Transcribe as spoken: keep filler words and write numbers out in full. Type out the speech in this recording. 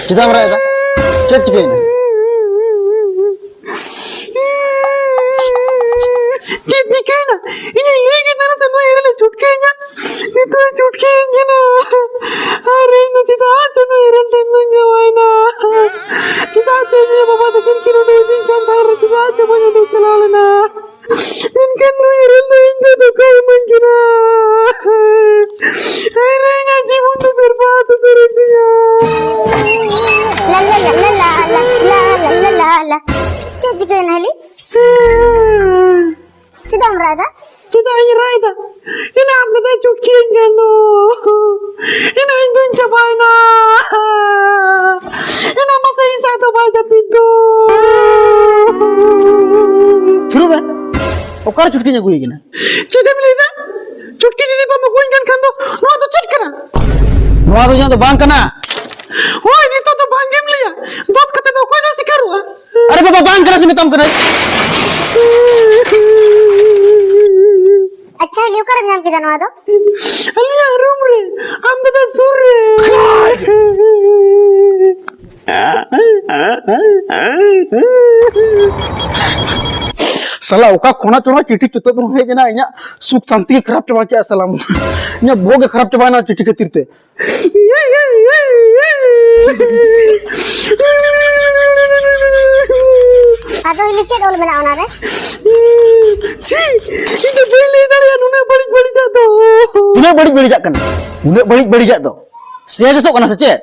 ᱪᱮᱫᱟᱜ ᱮᱢ ᱨᱟᱜ ᱮᱫᱟ? ᱪᱮᱫ ᱪᱤᱠᱟᱹᱭᱮᱱᱟ? ᱪᱮᱫ ᱪᱤᱠᱟᱹᱭᱮᱱᱟ? ᱤᱧᱤᱧ ᱞᱟᱹᱭ ᱠᱮᱫᱟ ᱱᱟᱥᱮ ᱱᱩᱭ ᱮᱨᱮᱞᱮ ᱪᱷᱩᱴᱠᱟᱹᱭᱤᱧᱟ᱾ ᱱᱤᱛᱚᱜ ᱮ ᱪᱷᱩᱴᱠᱟᱹᱭᱤᱧ ᱠᱟᱱᱟ᱾ ᱟᱨ ᱤᱧ ᱫᱚ ᱪᱮᱫᱟᱜ ᱪᱚ ᱱᱩᱭ ᱮᱨᱮᱞ ᱴᱷᱮᱱ ᱫᱚᱧ ᱡᱟᱶᱟᱭᱮᱱᱟ? ᱪᱮᱫᱟᱜ ᱪᱚ ᱤᱧ ᱟᱭᱳ ᱵᱟᱵᱟ ᱛᱟᱹᱠᱤᱱ ᱠᱤᱱ ᱩᱰᱩᱠ ᱤᱫᱤᱧ ᱠᱟᱱ ᱛᱟᱦᱮᱸ ᱨᱮ ᱪᱮᱫᱟᱜ ᱪᱚ ᱵᱟᱹᱧ ᱩᱰᱩᱠ ᱪᱟᱞᱟᱣ ᱞᱮᱱᱟ? ᱢᱮᱱᱠᱷᱟᱱ ᱱᱩᱭ ᱮᱨᱮᱞ ᱫᱚ ᱤᱧ ᱫᱚ ᱫᱷᱳᱠᱟᱭ ᱤᱢᱟᱹᱧ ᱠᱟᱱᱟ᱾ ᱟᱨ ᱤᱧᱟᱹᱜ ᱡᱤᱵᱚᱱ ᱫᱚ ᱵᱮᱨᱵᱟᱫ ᱩᱛᱟᱹᱨᱮᱱ ᱛᱤᱧᱟ᱾ ᱞᱟ, ᱞᱟ, ᱞᱟ᱾ ᱪᱮᱫ ᱪᱤᱠᱟᱹᱭᱮᱱᱟ, ᱦᱮᱞᱤ? ᱪᱮᱫᱟᱜ ᱮᱢ ᱨᱟᱜ ᱮᱫᱟ? ᱪᱮᱫᱟᱜ ᱤᱧ ᱨᱟᱜ ᱮᱫᱟ? ᱮᱱᱟ ᱟᱢ ᱫᱟᱫᱟᱭ ᱪᱩᱴᱠᱤᱭᱟᱹᱧ ᱠᱟᱱ ᱫᱚ᱾ ᱮᱱᱟ ᱤᱧ ᱫᱩᱧ ᱪᱟᱵᱟᱭᱮᱱᱟ᱾ ᱮᱱᱟ ᱢᱟᱥᱮ ᱤᱧ ᱥᱟᱶ ᱫᱚ ᱵᱟᱭ ᱡᱟᱹᱯᱤᱫ ᱫᱚ᱾ ᱛᱷᱤᱨᱚᱜ ᱢᱮ᱾ ᱚᱠᱟᱨᱮ ᱪᱩᱴᱠᱤᱧ ᱟᱹᱜᱩᱭᱮ ᱠᱟᱱᱟ? ᱪᱮᱫ ᱮᱢ ᱞᱟᱹᱭᱫᱟ? ᱪᱩᱴᱠᱤ ᱡᱩᱫᱤ ᱵᱟᱢ ᱟᱹᱜᱩᱭᱟᱹᱧ ᱠᱟᱱ ᱠᱷᱟᱱ ᱫᱚ ᱱᱚᱣᱟ ᱫᱚ ᱪᱮᱫ ᱠᱟᱱᱟ? ᱱᱚᱣᱟ ᱫᱚ ᱤᱧᱟᱹᱜ ᱫᱚ ᱵᱟᱝ ᱠᱟᱱᱟ᱾ ᱦᱳᱭ, ᱱᱤᱛᱚᱜ ᱫᱚ ᱵᱟᱝ ᱜᱮᱢ ᱞᱟᱹᱭᱟ᱾ ᱫᱚᱥ ᱠᱟᱛᱮ ᱫᱚ ᱚᱠᱚᱭ ᱫᱚ ᱥᱤᱠᱟᱨᱚᱜᱼᱟ? ᱟᱨᱮ ᱵᱟᱵᱟ, ᱵᱟᱝ ᱠᱟᱱᱟ ᱥᱮ ᱢᱮᱛᱟᱢ ᱠᱟᱱᱟ᱾ ᱟᱪᱪᱷᱟ, ᱦᱤᱞᱤ, ᱚᱠᱟᱨᱮᱢ ᱧᱟᱢ ᱠᱮᱫᱟ ᱱᱚᱣᱟ ᱫᱚ? ᱟᱞᱮᱭᱟᱜ ᱨᱩᱢ ᱨᱮ, ᱟᱢ ᱫᱟᱫᱟ ᱥᱩᱨ ᱨᱮ᱾ ᱥᱟᱞᱟ, ᱚᱠᱟ ᱠᱷᱚᱱᱟ ᱪᱚ ᱱᱚᱣᱟ ᱪᱤᱴᱷᱤ ᱪᱚᱛᱚᱫ ᱨᱮᱦᱚᱸ ᱦᱮᱡ ᱮᱱᱟ, ᱤᱧᱟᱹᱜ ᱥᱩᱠ ᱥᱟᱱᱛᱤ ᱜᱮ ᱠᱷᱟᱨᱟᱯ ᱪᱟᱵᱟ ᱠᱮᱜᱼᱟ ᱥᱟᱞᱟ᱾ ᱤᱧᱟᱹᱜ ᱵᱚᱦᱚᱜ ᱜᱮ ᱠᱷᱟᱨᱟᱯ ᱪᱟᱵᱟᱭᱮᱱᱟ ᱪᱤᱴᱷᱤ ᱠᱷᱟᱹᱛᱤᱨ ᱛᱮ᱾ ᱟᱫᱚ ᱦᱤᱞᱤ, ᱪᱮᱫ ᱚᱞ ᱢᱮᱱᱟᱜᱼᱟ ᱚᱱᱟᱨᱮ? ᱪᱷᱤ, ᱤᱧ ᱫᱚ ᱵᱟᱹᱧ ᱞᱟᱹᱭ ᱫᱟᱲᱮᱭᱟᱜᱼᱟ ᱱᱩᱱᱟᱹᱜ ᱵᱟᱹᱲᱤᱡ ᱵᱟᱹᱲᱤᱡᱟᱜ ᱫᱚ᱾ ᱛᱤᱱᱟᱹᱜ ᱵᱟᱹᱲᱤᱡ ᱵᱟᱹᱲᱤᱡᱟᱜ ᱠᱟᱱᱟ? ᱩᱱᱟᱹᱜ ᱵᱟᱹᱲᱤᱡ ᱵᱟᱹᱲᱤᱡᱟᱜ ᱫᱚ? ᱥᱮ ᱜᱮᱥᱚᱜ ᱠᱟᱱᱟ ᱥᱮ ᱪᱮᱫ?